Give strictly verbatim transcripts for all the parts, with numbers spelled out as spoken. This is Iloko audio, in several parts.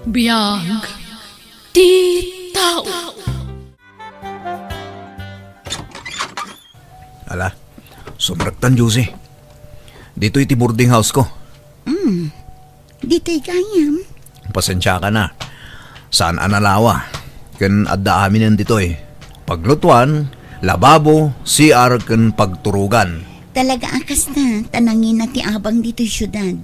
Biag ti tao. Ala, sumrektan, Josie. Ditoy ti boarding house ko. Hmm, ditoy gayam. Pasensiakan a. Saan a nalawa. Ken adda aminen ditoy. Paglutuan, lababo, C R, ken pagturogan. Talaga a kasta, ta nangina ti abang ditoy siudad.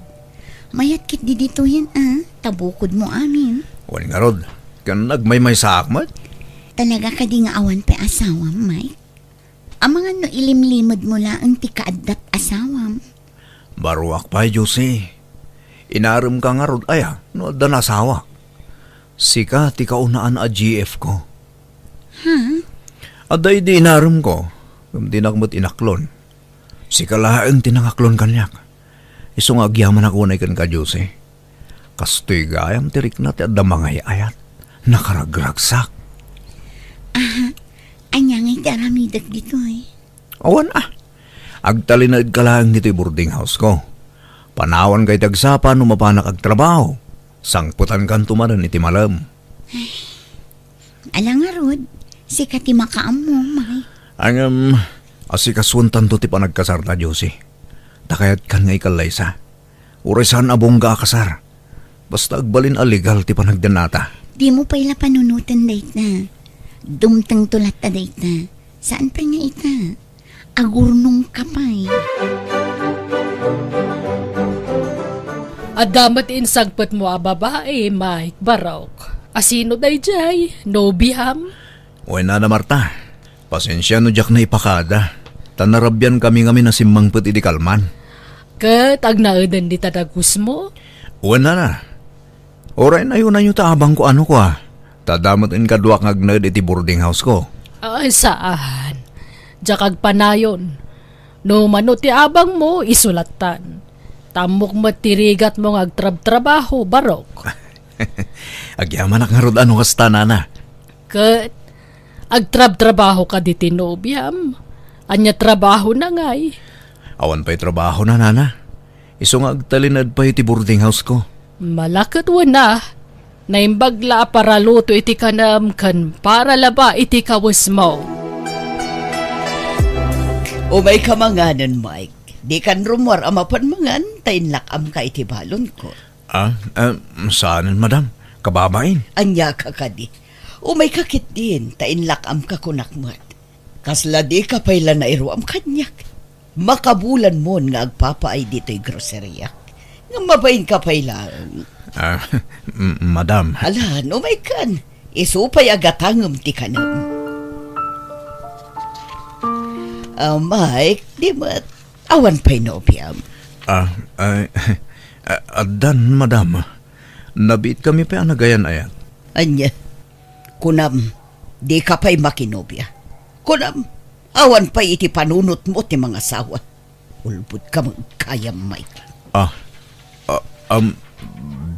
Mayat ketdi ditoyen a, ta bukodmo amin. Wen ngarud, ken nagmaymaysaak met. Talaga kadi nga awan pay asawam, Mike? Amangan no ilimlimedmo laeng ti kaaddat asawam. Baruak pay, Josie. Inaremka ngarud aya no adda nasawak? Sika ti kaunaan a G F ko. Ha? Adda idi inaremko, ngem dinak met inaklon. Sika laeng ti nangaklon kaniak. Isu nga agyamanak unay kenka, Josie. Kastoy gayam ti rikna ti adda mangay-ayat. Nakaragragsak. Aha, ania ngay ti aramidek ditoy? Awan a. Agtalinaedka laeng ditoy boarding house ko. Panawanka iti agsapa no mapanak agtrabaho. Sangpetankanto manen iti malem. Ala ngarud, sika ti makaammo, Mike. Ngem, asikasuentanto ti panagkasarta, Josie. Ta kayatkan nga ikallaysa. Uray saan a bongga a kasar. Basta agbalin a legal ti panagdennata. Dimo pay la panunoten dayta. Dumtengto latta dayta. Saan pay nga ita? Agurnongka pay. Adda met insangpetmo a babai, Mike, barok. Asino daydiay? Nobiam? Wen, Nana Marta, pasensia no diak naipakada, ta narabiankami ngamin a simmangpet idi kalman. Ket agnaeden dita dagusmo? Wen, Nana. Uray nayonanyo ta abangko a no kua, ta adda met inkaduak nga agnaed iti boarding house ko. Ay, saan. Diak agpanayon. No mano ti abangmo, isu lattan. Ta ammok met ti rigatmo nga agtrabtrabaho, barok. Agyamanak ngarud a no kasta, Nana. Ket agtrabtrabaho kadi ti nobiam? Ania trabahona ngay? Awan pay trabahona, Nana. Isu nga agtalinaed pay iti boarding house ko. Malaket wen a. Naimbag la a paraluto iti kanem ken para laba iti kawesmo. Umayka manganen, Mike. Dikan rummuar a mapan mangan, ta inlak-amka iti balonko. Ah, ah, saanen, madam? Kababain. Ania ka kadi? Umayka ketdin, ta inlak-amka kunak met. Kasla dika pay la nairuam kaniak. Makabulanmon nga agpapaay ditoy groceria. Nga mabainka pay laeng. Ah, m-, madam. Ala, umaykan. Isu pay a gatangem ti kanem. Ah, Mike, di met. Awan pay nobiam? Ah, ay, a-, addan, madam. Nabiitkami pay a nagayan-ayat. Ania? Kunam, dika pay makinobia. Kunam, awan pay iti panunotmo ti mangasawa. Ulbodka met gayam, Mike. Ah, ah, am,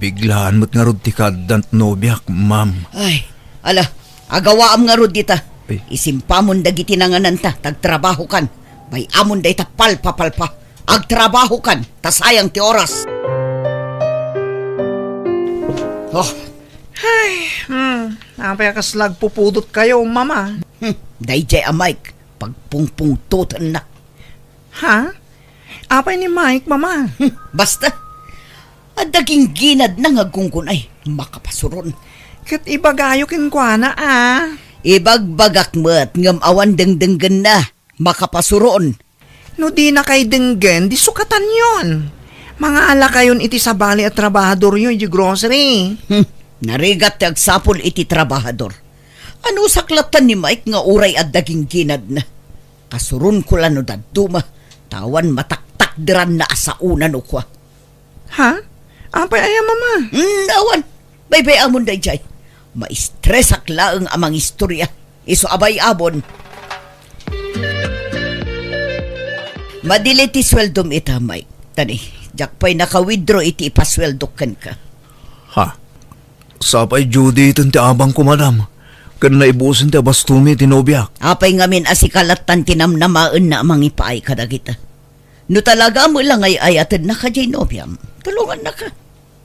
biglaan met ngarud ti kaaddan ti nobiak, ma'am. Ay, ala, agawaam ngarud dita. Ay. Isimpamon dagiti nangananta, ta agtrabahokan. Bay-amon dayta palpapalpa. Agtrabahokan, ta sayang ti oras. Oh. Ay, hmm, apay a kasla agpupudotkayo, mama? Hmm, daydiay a Mike, pagpungpungtotennak. Ha? Apay ni Mike, mama? Hmm, basta. Adda gingginadna nga agkungkunay, makapasuron. Ket ibagayo kenkuana, a. Ibagbagak met, ngem awan dengdenggenna, makapasuron. No dinakay denggen, di sukatanyon. Mangalakayon iti sabali a trabahadoryo iti grocery. Hmm, narigat ti agsapul iti trabahador. Anusak lattan ni Mike nga uray adda gingginadna. Kasuronko la no dadduma, ta awan mataktakderanna a saona no kua. Ha? Apay aya, mama? Hmm, awan. Baybay-amon daydiay. Maistresak laeng a mangistoria. Isu a bay-amon. Madili ti sueldom ita, Mike. Tani, diak pay naka-withdraw iti ipasueldok kenka. Ha? Sapay due date ti abangko, madam. Ken naibusen ti abastomi iti nobiak. Apay ngamin a sika lattan ti namnamaenna a mangipaay kadagita? No talaga met la nga ay-ayatenna kadiay nobiam, tulongannaka.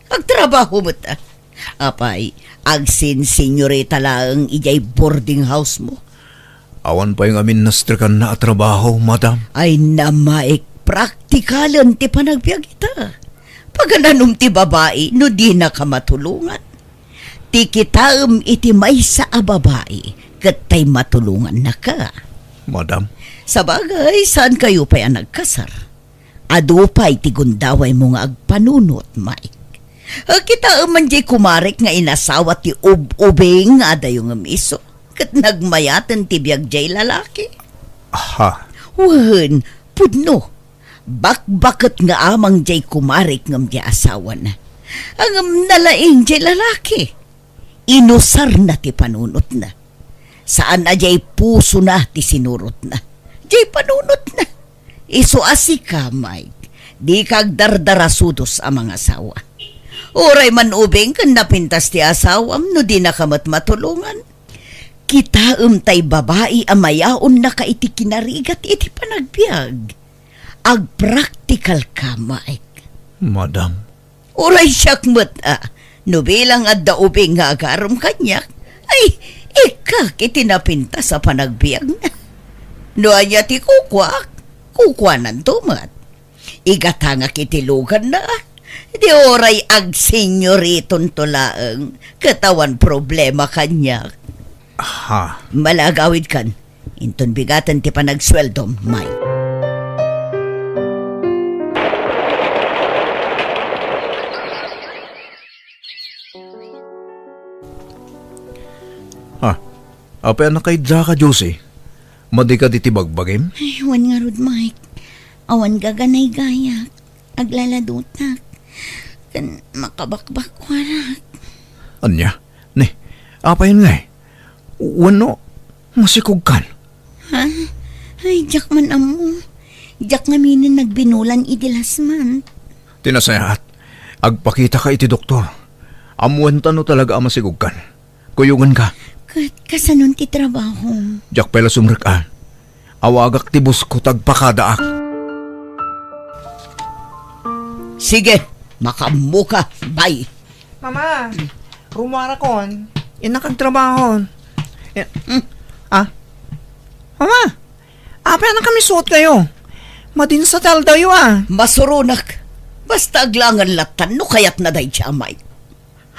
Agtrabaho met a. Apay, agsinsinyorita laeng idiay boarding house mo? Awan pay ngamin nastrekanna a trabaho, madam. Ay, Mike, praktikalen ti panagbiag ita. Pagananom ti babai no dinaka matulongan? Ti kitaem iti maysa a babai, ket tay matulongannaka. Madam. Sabagay, saan kayo pay a nagkasar? Adu pay ti gundawaymo nga agpanunot, Mike. A, kitaem man diay kumarek nga inasawa ti ub-ubing nga adayo ngem isu, ket nagmayaten ti biag diay lalaki. Aha. Wen, pudno. Bakbaket nga amang diay kumarek ngem diay asawana. Ngem nalaing diay lalaki. Inusarna ti panunotna. Saan a diay pusona ti sinurotna. Diay panunotna. Isu a sika, Mike, dika agdardarasudos a mangasawa. Uray man ubing ken napintas ti asawam no dinaka met matulongan. Kitaem tay babai a mayaonnaka iti kinarigat iti panagbiag. Agpraktikalka, Mike. Madam. Uray siak met a, no bilang adda ubing nga agaram kaniak, ay, ikkak iti napintas a panagbiagna. No ania ti kukuak, kukuananto met. Igatangak iti luganna, di uray agsinyoritongto laeng, ket awan problema kaniak. Ha? Malagawidkan. Inton bigaten ti panagsueldom, Mike. Ah, apay a nakaidaka, Josie? Madika diti bagbagim? Ay, wen ngarud, Mike. Awan gaganay gayak. Aglaladutak. Ken makabakbakkuarak. Ania? Ni, apayen ngay? Wenno, masikogkan? Ha? Ay, diak man ammo. Diak ngaminen nagbinulan idi last month. Ti nasayaat, agpakitaka iti doktor. Ammoenta no talaga a masikogkan. Kuyogenka. Ket kasanon ti trabahom? Diak pay la sumrek a. Awagak ti bosko ta agpakadaak. Sige, makaammoka. Bye. Mama, rumuarakon. Innak agtrabahon. Eh, hmm. Ah? Mama, apay a nakamisuot kayo? Madinsa ti aldayo, ah. Masuronak. Basta aglangan lattan no kayatna daydi a Mike.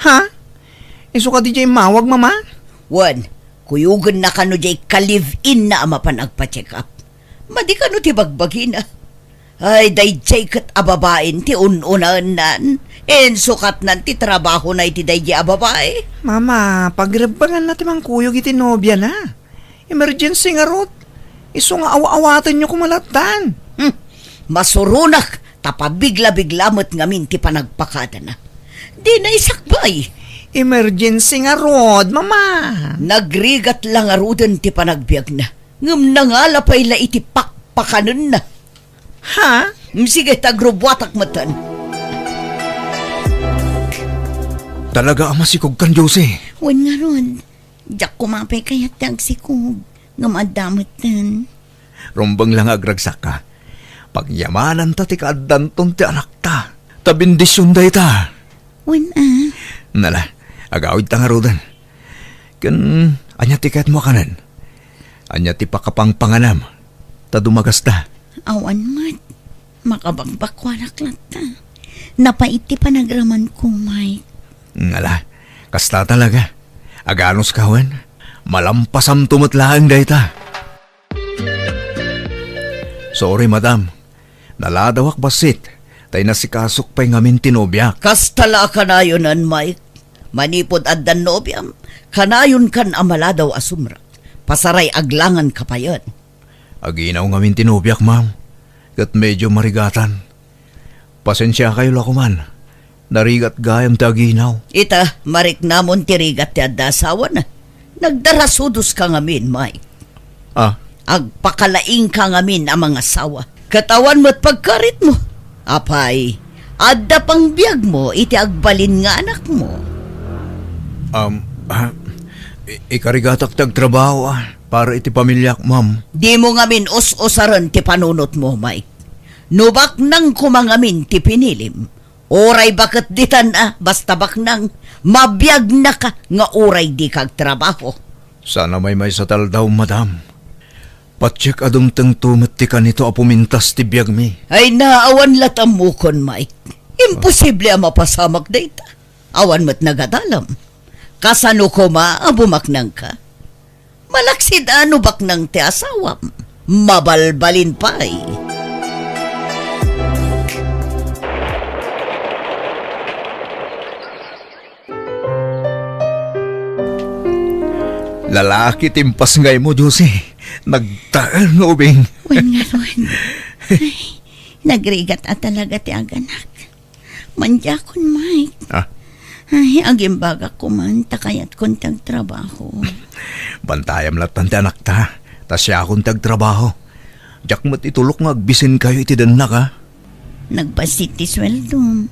Ha? Isu kadi diay immawag, Mama? Wen, kuyogenna kano diay ka-live-inna a mapan agpa-check up. Madi kano ti bagbagina. Ay, daydiay ket a babain ti un-unaennan. Insukatnan ti trabahona iti daydiay a babai. Mama, pagrebbenganna ti mangkuyog iti nobiana. Emergency ngarud. Isu nga aw-awatenyo koma lattan. Hmm. Masuronak, ta pabigla-bigla met ngamin ti panagpakadana. Dina isakbay. Emergency ngarud, Mama. Nagrigat la ngaruden ti panagbiagna. Ngem nangala pay la iti pakpakanenna. Ha? Mm, sige, ta agrubuatak metten. Talaga a masikogkan, Josie? Wen ngarud. Diak koma pay kayat ti agsikog, ngem adda metten. Rumbeng la nga agragsakka. Pagyamananta ti kaaddanton ti anakta. Ta bendision dayta. Wen a. Nala, agawidta ngaruden. Ken ania ti kayatmo a kanen? Ania ti pakapangpanganam? Ta dumagasta. Awan met. Makabakbakkuanak latta. Napait ti panagramanko, Mike. Ngala, kasta talaga. Aganos ka wen? Malampasamto met laeng dayta. Sorry, madam. Naladawak bassit, tay nasikasok pay ngamin ti nobiak. Kasta la a kanayonen, Mike. Manipud addan nobiam, kanayonkan a maladaw a sumrek. Pasaray aglangan ka payen. Aginaw ngamin ti nobiak, ma'am, ket medio marigatan. Pasensiakayo la koman. Narigat gayam ti aginaw. Ita, mariknamon ti rigat ti adda asawana. Nagdarasudos ka ngamin, Mike. Ah? Agpakalaing ka ngamin a mangasawa. Ket awan met pagkaritmo. Apay, adda pangbiagmo iti agbalin nga anakmo. Um, ah, i-, ikarigatak ti agtrabaho, ah, para iti pamiliak, ma'am. Dimo ngamin us-usaren ti panunotmo, Mike. No baknang koma ngamin ti pinilim, Uray baket ditan a, basta baknang, mabiagnaka nga uray dika agtrabaho. Saan a maymaysa ti aldaw, madam. Patiek a dumtengto met ti kanito a pumintas ti biagmi. Ay, naawan lat ammokon, Mike. Imposible a mapasamak dayta. Awan met nagadalem. Kasano koma a bumaknangka? Malaksid a no baknang ti asawam. Mabalbalin pay. Lalaki ti impasngaymo, Josie. Nagtaeng nga ubing. Wen ngarud. Ay, nagrigat a talaga ti aganak. Mandiakon, Mike. Ah? Ay, agimbagak koma ta kayatkon ti agtrabaho. Bantayam lattan ti anakta, ta siakon ti agtrabaho. Diak met itulok nga agbisinkayo iti dennak, a? Nagbassit ti sueldom.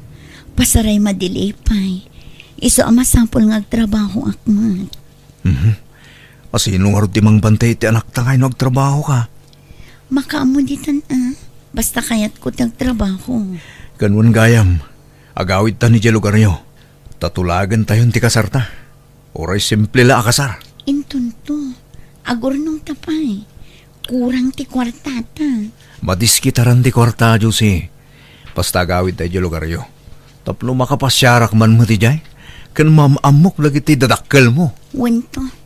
Pasaray madili pay. Isu a masapul nga agtrabahoak met. Mhm. Asino ngarud ti mangbantay iti anakta nga no agtrabahoka? Makaammo ditan a. Basta kayatko ti agtrabaho. Ken wen gayam, agawidtan idiay lugaryo. Ta tulagentayon ti kasarta. Uray simple la a kasar. Intonto, agurnongta pay. Kurang ti kuartata. Madiskitaran ti kuarta, Josie. Basta agawidta idiay lugaryo. Tapno makapasiarak man met idiay, ken maam-ammok dagiti dadakkelmo. Wento.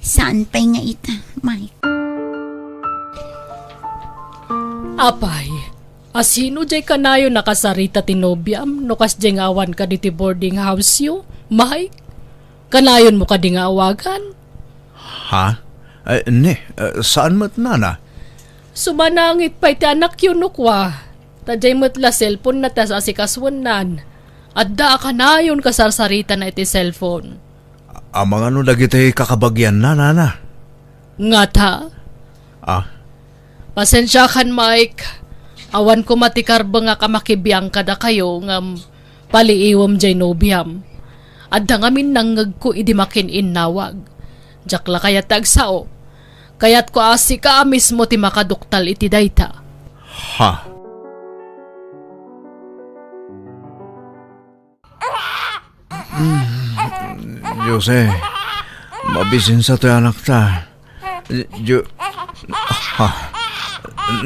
Saan pay nga ita, Mike? Apay, asino diay kanayon a kasarita ti nobiam no kasdiay nga awan kadi ti boarding house-yo, Mike? Kanayonmo kadi nga awagan? Ha? Eh, ne, eh, saan met, nana? Sumanangit pay ti anakyo no kua. Ta diay met la cellphone-na ti as-asikasuennan. Adda a kanayon kasarsaritana iti cellphone. Amangan no dagiti kakabagianna, nana? Ngata? Ah. Pasensiakan, Mike. Awan koma ti karbengak a makibiang kadakayo ngem paliiwem diay nobiam. Adda ngamin nangngegko idi makin-innawag. Diak la kayat ti agsao. Kayatko a sika a mismo ti makaduktal iti dayta. Ha? Mm, Jose, mabisinsa toy anakta. Ju-, ha?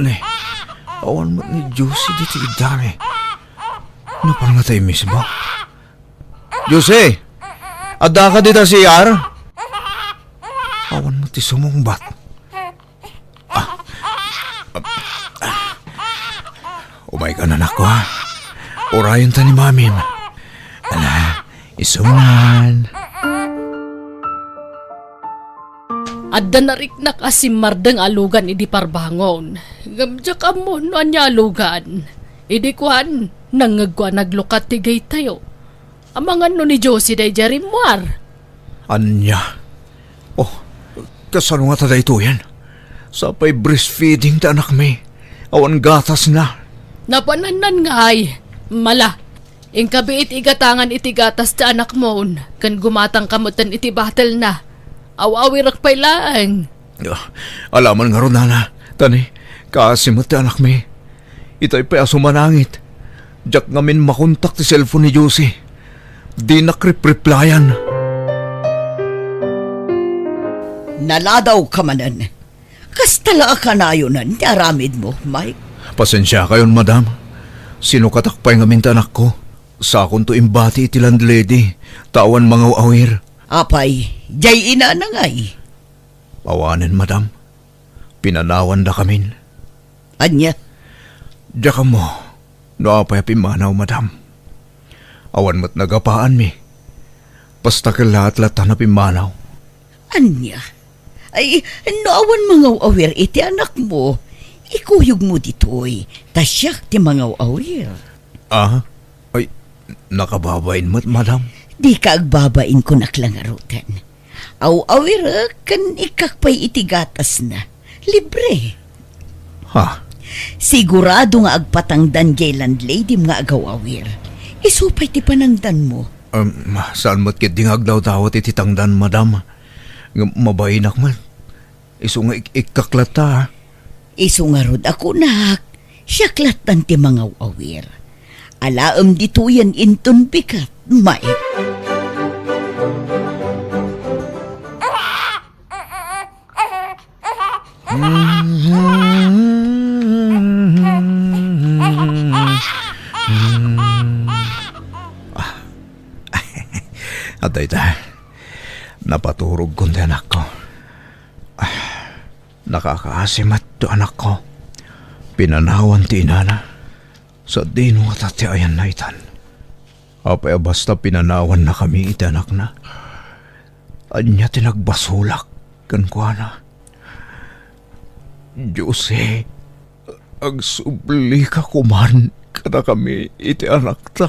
Ne, awan met ni Jose ditoy iddami. Napan nga tayo mismo? Jose, adda ka dita C R? Awan met ti sumungbat. Ah. Umay ka, anakko, ha? Urayon ta ni mamim. Ala, isunan. Adda nariknak a simmardeng a lugan idi parbangon. Ngem diak ammo no ania a lugan. Idi kuan, nangngegko a naglukat ti gate-tayo. Amangan no ni Josie daydiay rimmuar. Ania? Oh, kasano ngata daytoyen? Sapay breastfeeding ti anakmi. Awan gatasna. Napanannan ngay. Mala. Inkabiit igatangan iti gatas ti anakmon, ken gumatangka metten iti battelna. Aw-awirek pay laeng. Ah, alaman ngarud, nana. Tani, kaasi met ti anakmi. Itay pay a sumanangit. Diak ngamin makontak ti cellphone ni Josie. Dinak ripriplayan. Naladawka manen. Kasta la a kanayonen ti aramidmo, Mike. Pasensiakayon, madam. Sinukatak pay ngamin ti anakko. Sakonto imbati iti landlady, ta awan mangaw-awir. Apay, diay inana ngay? Awanen, madam. Pinanawandakamin. Ania? Diak ammo no apay a pimmanaw, madam. Awan met nagapaanmi. Basta kellaat latta a pimmanaw. Ania? Ay, no awan mangaw-awir iti anakmo, ikuyogmo ditoy, ta siak ti mangaw-awir. Ah? Ay, nakababain met, madam? Dika agbabain, kunak la ngaruden. Aw-awirek ken ikkak pay iti gatasna. Libre. Ha? Sigurado nga agpatangdan diay landladyem nga agaw-awir. Isu pay ti panangdanmo. Em, saan met ketdi nga agdawdawat iti tangdan, madam. Ngem mabainak met. Isu nga ik-, ikkak latta, ha? Isu ngarud a kunak, siak lattan ti mangaw-awir. Alaem ditoyen inton bigat, Mike. Adda ita, napaturogkon ti anakko. Nakakaasi met ti anakko. Pinanawan ti inana. Sadino ngata ti ayanna itan? Apay a basta pinanawannakami iti anakna? Ania ti nagbasolak kenkuana? Dios, eh, agsublika koman kadakami iti anakta.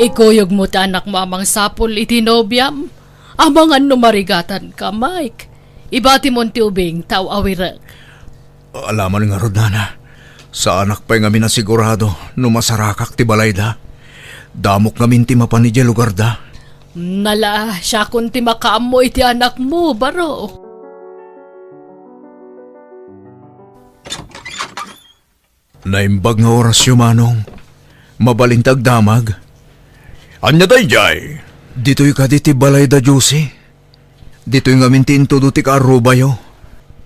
Ikuyogmo ti anakmo a mangsapul iti nobiam. Amangan no marigatanka, Mike. Ibatimon ti ubing, ta aw-awirek. Alaman ngarud, nana. Saanak pay ngamin a sigurado no masarakak ti balayda. Damok ngamin ti mapan idiay lugarda. Nala, siakon ti makaammo iti anakmo, baro. Naimbag nga orasyo, Manong. Mabalin ti agdamag. Ania daydiay? Ditoy kadi ti balay da Josie. Ditoy ngamin ti intudo ti kaarubayo.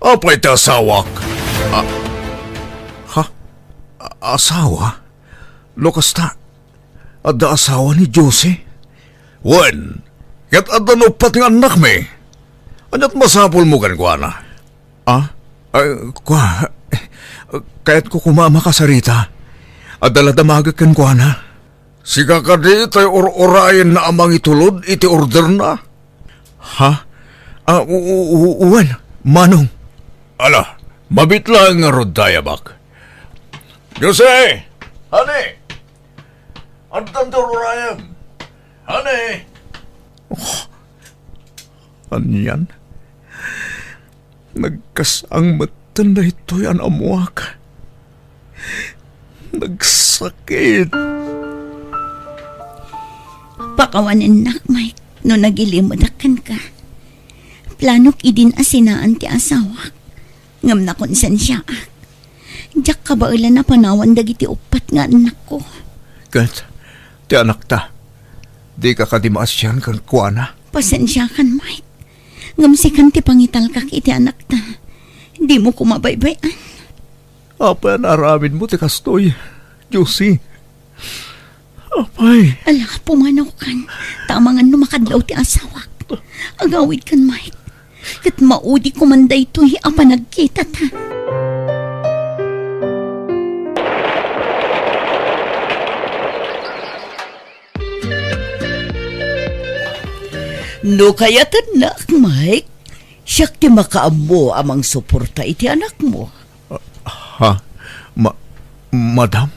Apay ti asawak? A-, ha? A-, asawa? No kasta, adda asawa ni Josie? Wen, ket adda uppat nga annakmi. Ania't masapulmo kenkuana? Ah? Ay, kua, kayatko koma a makasarita. Adda la damagek kenkuana. Sika kadi tay ur-urayenna a mangitulod iti orderna? Ha? Ah, u-, u-, u-, wen, Manong. Ala, mabiit laeng ngarud ti ayabak. Jose! Honey! Addan ti ur-urayem! Honey! Oh, anian? Nagkas-ang metten daytoy a naammoak. Nagsakit. Pakawanennak, Mike, no nagilimedak kenka. Planok idin a sinaan ti asawak. Ngem nakonsensiaak. Diak kabaelan a panawan dagiti uppat nga annakko. Ket ti anakta, dika kadi maasian kenkuana? Pasensiakan, Mike. Ngem sikan ti pangitalkak iti anakta. Dimo koma baybay-an. Apay a naaramidmo ti kastoy, Josie? Apay. Ala, pumanawkan. Ta amangan no makadlaw ti asawak. Agawidkan, Mike. Ket maudi koman daytoy a panagkitata. No kayatennak, Mike, siak ti makaammo a mangsuporta iti anakmo. Ha? Ma-, madam?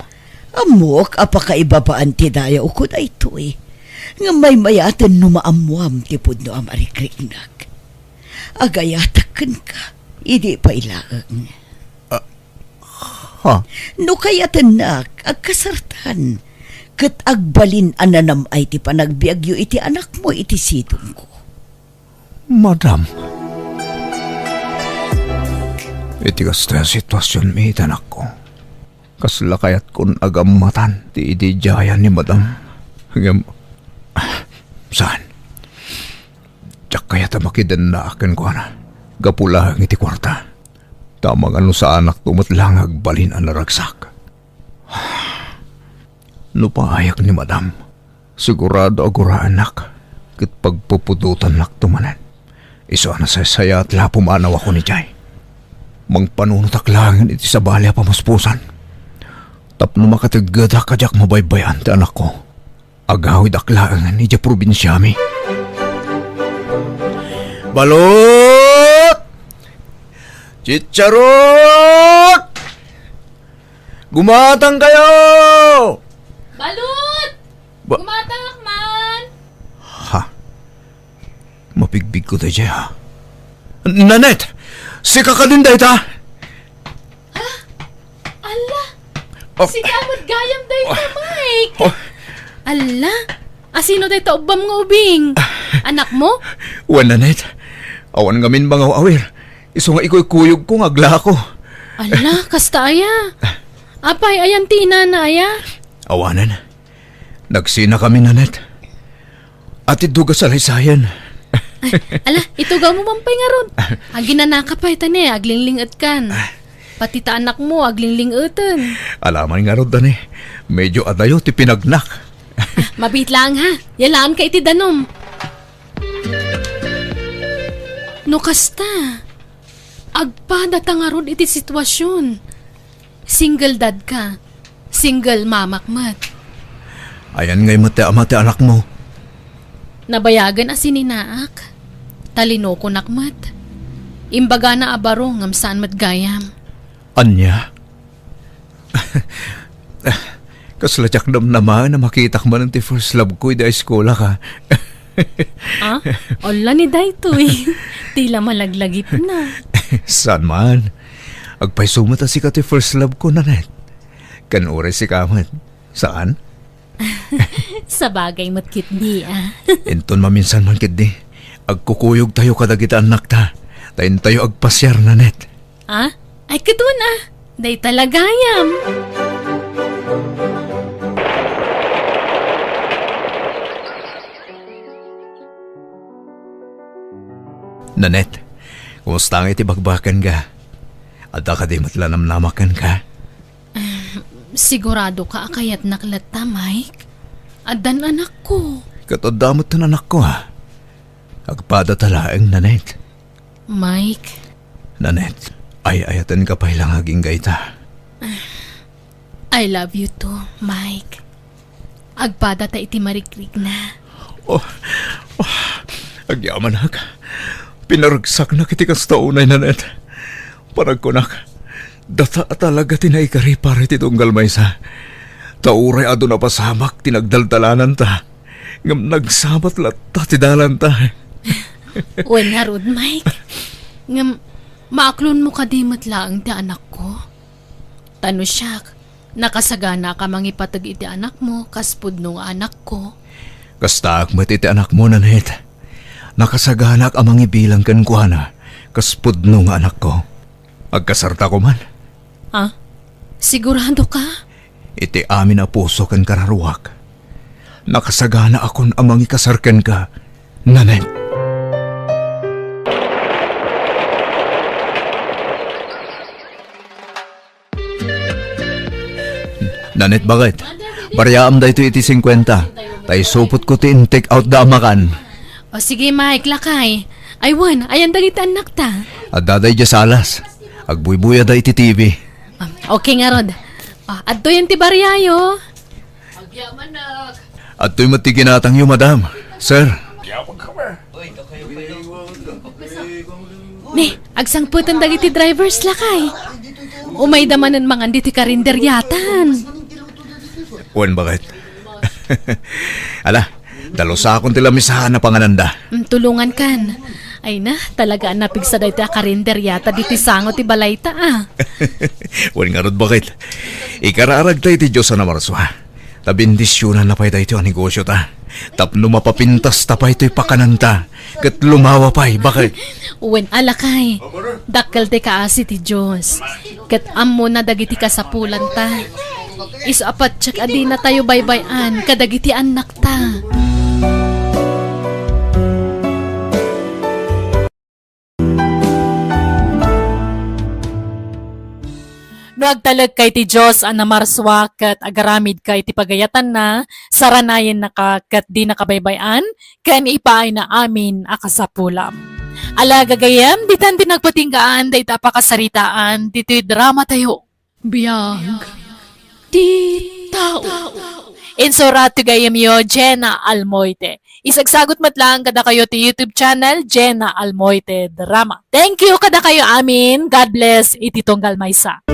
Ammok a pakaibabaan ti dayawko daytoy. Ngem maymayaten no maammuam ti pudno a marikriknak. Agayatak kenka, idi pay laeng. Ah, ha? No kayatennak, agkasartan, ket agbalin a nanam-ay ti panagbiagyo iti anakmo iti sidongko. Madam. Iti kasta a situasionmi, anakko, kasla kayatkon a gammatan ti ididiayan ni Madam. Ngem, saan? Diak kayat a makidennaak kenkuana gapu laeng iti kuarta. Ta amangan no saanakto met la nga agbalin a naragsak. No paayak ni Madam, sigurado a guraennak ket pagpupudotannakto manen. Isu a nasaysayaat la a pumanawakon idiay. Mangpanunotak laengen iti sabali a pamuspusan tapno makateggedak a diak mabaybay-an ti anakko. Agawidak laengen idiay probinsiami. Balut! Chicharot! Gumatang kayo! Balut! Ba- Gumatangak man! Ha? Mabigbigko daydiay, ha? Nanette! Sika kadin dayta? Ah? Ala! Oh. Sika met gayam dayta, oh, Mike! Oh. Ala! Asino dayta ubbam nga ubing? Anakmo? Wen, Nanette. Awan ngamin mangaw-awir. Isu nga ikuykuyogko nga aglako. Ala, kasta aya. Apay, ayan ti inana, aya? Awanen. Nagsinakami, Nanette. Atiddog a salaysayan. Ala, itugawmo man pay ngarud. Aginanaka pay, ta ne, aglingling-etkan. Pati ta anakmo, aglingling-eten. Ala man ngarud, ta ne. Medyo adayo ti pinagnak. Mabiit laeng, ha? Yalaanka iti danum. No kasta, agpadata ngarud iti situasion. Single dad ka. Single mamak met. Ayan ngay met ti ama ti anakmo. Nabayagen a sininaak. Talinokonak met. Imbagana a baro ngem saan met gayam. Ania? Kasla diak namnamaen a makitak manen ti first love ko idi high school-ak, a. Ah? Ala ni daytoy. Ti la malaglagipna. Saan man? Agpayso met a sika ti first love ko, Nanette. Ken uray sika met. Saan? Sabagay met ketdi, a. Inton maminsan man ketdi, agkukuyogtayo kadagiti annakta. Ta intayo agpasiar, Nanette. Ah? Ay, ket wen, a. Dayta la gayam. Nanette, kumusta ngay ti bakbakenka? Adda kadi met la namnamak kenka? Sigurado ka a kayatnak latta, Mike? Addan anakko. Ket adda met ti anakko, a. Agpadata laeng, Nanette. Mike. Nanette, ay-ayatenka pay la nga agingga ita. I love you too, Mike. Agpadata iti marikrikna. Oh, oh, agyamanak. Pinaregsaknak iti kasta unay, Nanette. Panagkunak, data a talaga ti naikari para iti tunggal maysa. Ta uray adu napasamak ti nagdaldalananta, ngem nagsabat latta ti dalanta. Wen ngarud, Mike. Ngem, maaklonmo kadi met laeng ti anakko? Ta no siak, nakasaganaak a mangipateg iti anakmo kas pudno nga anakko. Kastaak met iti anakmo, Nanette. Nakasaganaak a mangibilang kenkuana kas pudno nga anakko. Agkasarta koma? Ha? Sigurado ka? Iti amin a puso ken kararuak, nakasaganaakon a mangikasar kenka, Nanette. Nanette, baket? Bariaam daytoy iti singkuenta. Ta isupotko ti in-take out da a makan. O sige, Mike, lakay. Ay, wen, ayan dagiti annakta? Adda daydiay salas. Agbuybuyada iti T V. Ah, okay ngarud. Ah, adtoyen ti bariayo. Agyamanak. Adtoy met ti ginatangyo, madam. Sir. Ni, agsangpeten dagiti drivers, lakay. Umayda manen mangan ditoy karinderiatan. Wen, baket? Ala, dalusakon ti lamisaan a pangananda. Mm, tulongankan. Ay na, talaga a napigsa daytoy a karinderiata ditoy sango ti balayta, a. Wen ngarud, baket? Ikararagta iti Dios a namarsua. Ta bendisionanna pay daytoy a negosiota. Tapno mapapintasta pay toy pakananta, ket lumawa pay, baket? Wen a, lakay, dakkel ti kaasi ti Dios, ket ammona dagiti kasapulanta. Isu a patiek a dinatayo baybay-an kadagiti annakta. No agtalekka iti Dios a namarsua ket agaramidka iti pagayatanna, saranayennaka ket dinaka baybay-an ken ipaayna amin a kasapulam. Ala, gagayyem, ditan ti nagpatinggaan dayta a pakasaritaan ditoy dramatayo. Biag ti tao. Insurat ti gayyemyo, Jenna Almoite. Isagsagut met laeng kadakayo ti YouTube channel, Jenna Almoite Drama. Thank you kadakayo amin. God bless iti tunggal maysa.